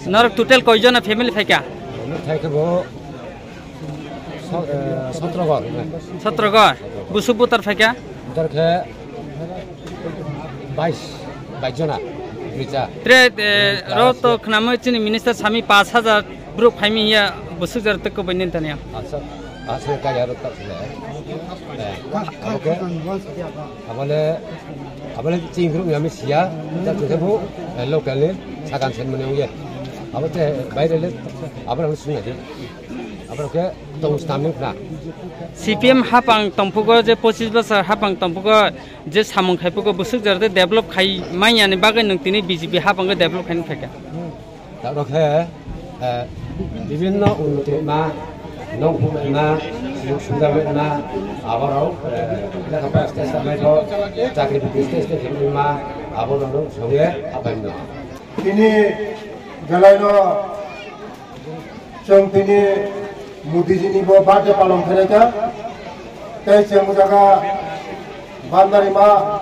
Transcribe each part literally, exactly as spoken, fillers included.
Norok total koijona family phaikha? Thai khe bo so-, eh, sotro gor. Sotro gor. Busuk butar phaikha? Butar khe bais, bais jona. Rija. Tre, eh, ro to khnamwi chini minister sami pash hajar bruk phaimi ya busuk jar teko bini tanya. Asa, asa kaya ro tak sila. Eh, oke. Abole, abole ching group yami siya, ta tu bu, eh, local ni sakan sen mani uye. Abo te baire le, abole abo sunga di. Abole ke tong stamni khna. C P M hapang tongphugo je pochis bosor hapang tongphugo je samung khaipugo busuk jar de develop khai manya ni bagwi nung tini B J P hapang develop khai phaikha. Taro khe, eh, bibhinno unnoti ma, nongkhorma, sujog subida ma, aborok, eh, lekha pora stage samai tho, chakri bukri stage stage ma, aborok no songe apaimno. Tini belai no chwng tini Modi ji ni bo birthday palon khainai kha. Tei chwng o jaga Bandarima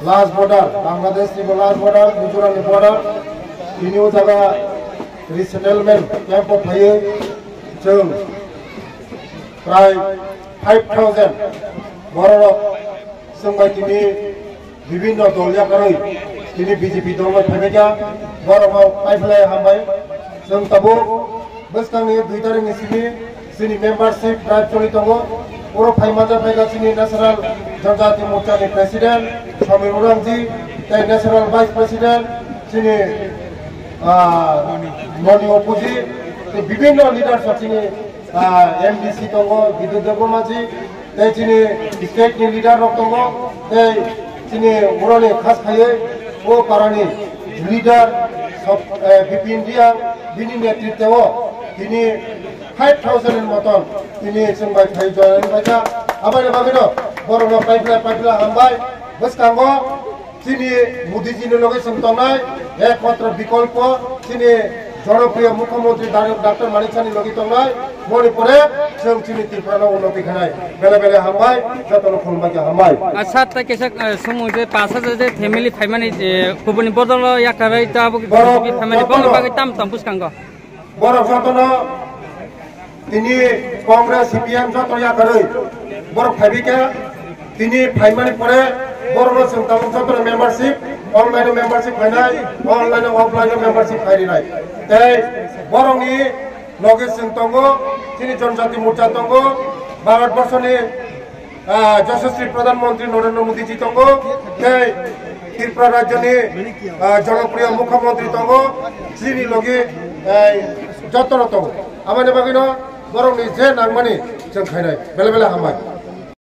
last border, Bangladesh ni bo last border, Mizoram ni border. Tini o jaga resettlement camp o phaiwi chwng prai five thousand bororok chwng bai tini bibhinno dol yakarwi tini B J P dol bai phaibaikha, borokno paiphlai hambai. Chwng tabuk bwskangni dui tarikni simi chini membership drive choli tongo. Oro phai manjak phaikha chini National Janjati Morcha ni President Samir Urangji, tei National Vice President chini, ah, Moni Opuji, tei bibhinno leaders rok chini, ah, M D C tongo, Bidut Debbarmaji, tei chini state ni leader rok tongo, tei chini boroni khas khaiwi o parani leader, sob, eh, B P India, bini netritwo tini five thousand ni moton tini chwng bai phai join bai kha. Aboni bagwino borokno paipla paipla hambai. Bwskango chini Modi ji ni loge chwng tongnai, ekmatro bikolpo chini jonopriyo Mukhyamantri Dar-, Doctor Manik Saha ni logi tongnai, boni pore chwng chini Tripura no unnoti khanai. Bele bele hambai, jotono khulumbai khe hambai. Acha, tei kisa, eh, sumung je pash hajar je family phaimani, eh, kubuni bodolo yakarwi ta abo Borok B J P phaimani bono jotono bagwi tam tong bwskango. Borok jotono tini Congress, C P M joto yakarwi borok phaibai khe tini phaimani pore borokno chwng tabuk jotono membership, online o membership phainai, online o offline o membership phairinai. Tei borokni loge chwng tongo, chini Janjati Morcha tongo, Bharat Borshoni, ah, Yashasvi Pradhan Mantri Narendra Modi ji tongo, tei Tripura Rajyoni, ah, Jonopriya Mukhyamantri tongo, chini logi, eh, jotono tongo. Aboni bagwino borokni je nangmani chwng khainai. Bele bele hambai.